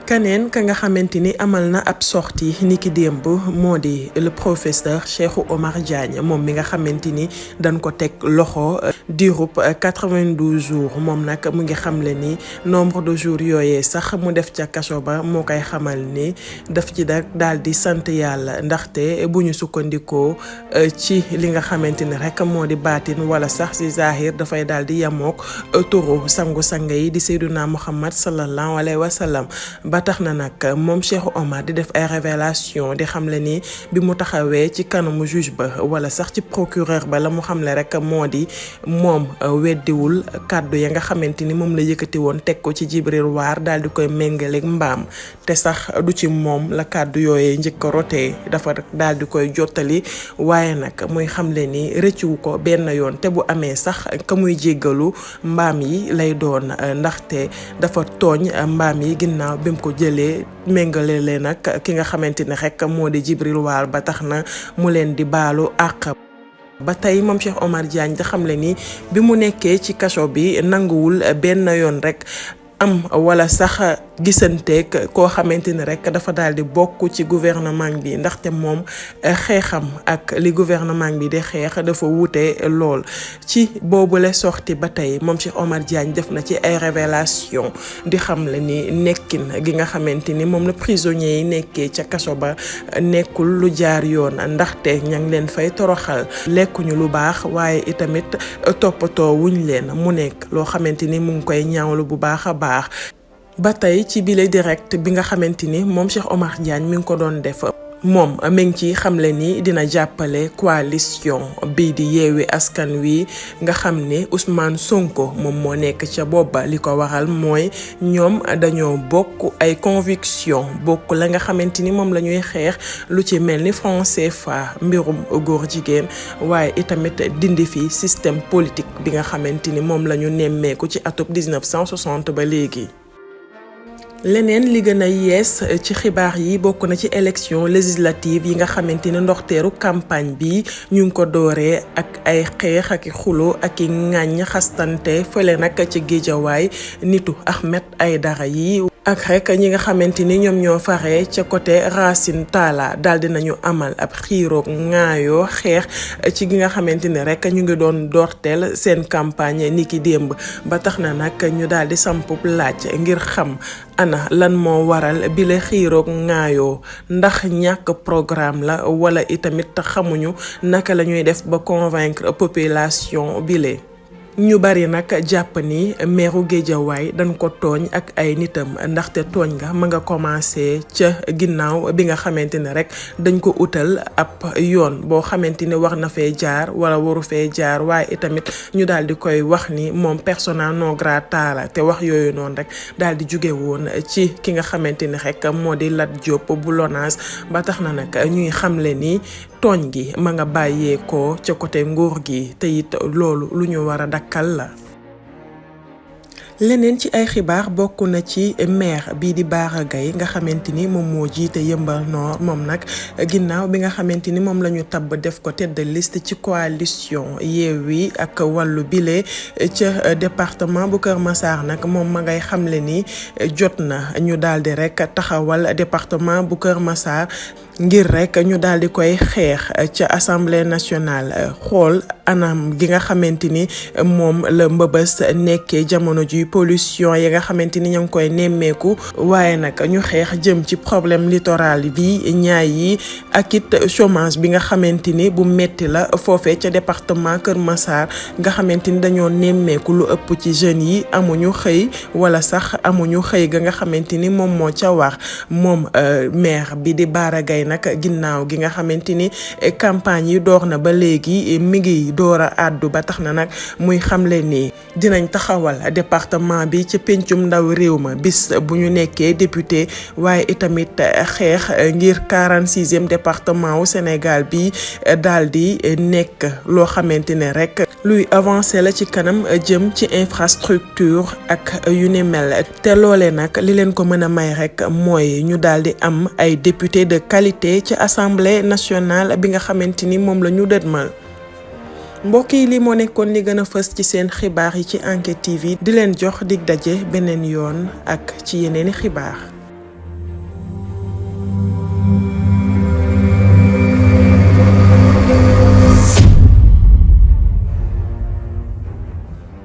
kaneen ka nga xamante ni amal na ab sortie niki démb moo di le professeur Cheikh Oumar Diagne moom mi nga xamante ni dañ ko teg loxo diirub 92 jours moom nag mu ngi xamle ni nombre de jours yooyee sax mu def ca kaso ba moo koy xamal ni daf ci daal di sant yàlla ndaxte bu ñu sukkandikoo ci li nga xamante ni rek moo di baatin wala sax si zahir dafay daal di yamook turu sangu-sanga yi di Seydina Muhammad sallallahu alayhi wa sallam ba tax na nag moom Cheikh Oumar di def ay révélation di xamle ni bi mu taxawee ci kanamu juge ba wala sax ci procureur ba la mu xamle rek moo di moom weddiwul kàddu ya nga xamante ni moom la yëkkati woon teg ko ci Jibril Waar daal di koy méngaleeg mbaam te sax du ci moom la kàddu yooyee njëkk a rotee dafa daal di koy jottali waaye nag muy xamle ni rëccu ko benn yoon te bu amee sax ka muy jéggalu mbaam yi lay doon ndaxte dafa tooñ mbaam yi ginnaaw bi mu ko jëlee méngale leen nag ki nga xamante ne rek moo di Jibril Waar ba tax na mu leen di baalu àq. ba tey moom Cheikh Oumar Diagne da xamle ni bi mu nekkee ci kaso bi nanguwul benn yoon rek am wala sax gisanteeg koo xamante ni rek dafa daal di bokk ci gouvernement bi ndaxte moom xeexam ak li gouvernement bi di xeex dafa wuute lool ci boobule sorti ba tey moom Cheikh Oumar Diagne def na ci ay révélation di xam le ni nekkin gi nga xamante ni moom la prisonniers yi nekkee ca kaso ba nekkul lu jaar yoon ndaxte ña ngi leen fay toroxal lekkuñu lu baax waaye itamit toppatoo wuñ leen mu nekk loo xamante ni mu ngi koy ñaawlu bu baax a baax. ba tey ci bile direct bi nga xamante ni moom Cheikh Oumar Diagne mi ngi ko doon def moom mi ngi ci xamle ni dina jàppale coalition bii di Yewwi Askan Wi nga xam ne Ousmane Sonko moom moo nekk ca booba li ko waral mooy ñoom dañoo bokk ay conviction bokk la nga xamante ni moom la ñuy xeex lu ci mel ni franc CFA mbirum góor jigéen waaye itamit dindi fi système politique bi nga xamante ni moom la ñu nemmeeku ci atub 1960 ba léegi. leneen li gën a yees ci xibaar yi bokk na ci élection législative yi nga xamante ne ndoxteeru campagne bi ñu ngi ko dooree ak ay xeex ak i xulo ak i ŋàññ xastante fële nag ci Géejawaay nitu Ahmed Aïdara yi ak rek ñi nga xamante ni ñoom ñoo fare ca côté Racine Talla daal dinañu amal ab xiiroog ŋaayoo xeex ci gi nga xamante ni rek ñu ngi doon doorteel seen campagne ni ki démb ba tax na nag ñu daal di sampub laaj ngir xam ana lan moo waral bi la xiiroog ŋaayoo ndax ñàkk programme la wala itamit xamuñu naka la ñuy def ba convaincre population bile. ñu bari nag jàpp ni meeru Géejawaay dañ ko tooñ ak ay nitam ndaxte tooñ nga ma nga commencé ca ginnaaw bi nga xamante ne rek dañ ko utal ab yoon boo xamante ni war na fee jaar wala waru fee jaar waaye itamit ñu daal di koy wax ni moom persona non grata la te wax yooyu noonu rek daal di jóge woon ci ki nga xamante ni rek moo di Lat Diop bu LONASE ba tax na nag ñuy xamle ni tooñ gi ma nga bàyyeekoo ca côté nguur gi te it loolu lu ñu war a dakkal la. leneen ci ay xibaar bokk na ci maire bii di Bara Gaye nga xamante ni moom moo jiite Yeumbeul Nord moom nag ginnaaw bi nga xamante ni moom la ñu tabb def ko tête de liste ci coalition Yewwi ak Wallu bile ca département bu Kër Massar nag moom ma ngay xamle ni jot na ñu daal di rek taxawal département bu Kër Massar ngir rek ñu daal di koy xeex ca assemblée nationale xool anam gi nga xamante ni moom la mbëbës nekkee jamono ji pollution yi nga xamante ni ñu ngi koy nemmeeku waaye nag ñu xeex jëm ci problème littoral bi ñaay yi ak it chômage bi nga xamante ni bu metti la foofee ca département Kër Massar nga xamante ni dañoo nemmeeku lu ëpp ci jeunes yi amuñu xëy wala sax amuñu xëy ga nga xamante ni moom moo ca wax moom maire bi di Bara Gaye nag ginnaaw gi nga xamante ni campagne yi door na ba léegi mi ngi door a àddu ba tax na nag muy xamle ni dinañ taxawal département bi ci pencum ndaw réew ma bis bu ñu nekkee député waaye itamit xeex ngir 46e département wu Sénégal bi daal di nekk loo xamante ne rek luy avancer la ci kanam jëm ci infrastructure ak yu ni mel te loole nag li leen ko mën a may rek mooy ñu daal di am ay député de qualité ci assemblée nationale bi nga xamante ni moom la ñu dëdmal. mbokk yi li moo nekkoon li gën a fës ci seen xibaar yi ci Enquête TV di leen jox dig daje beneen yoon ak ci yeneeni xibaar.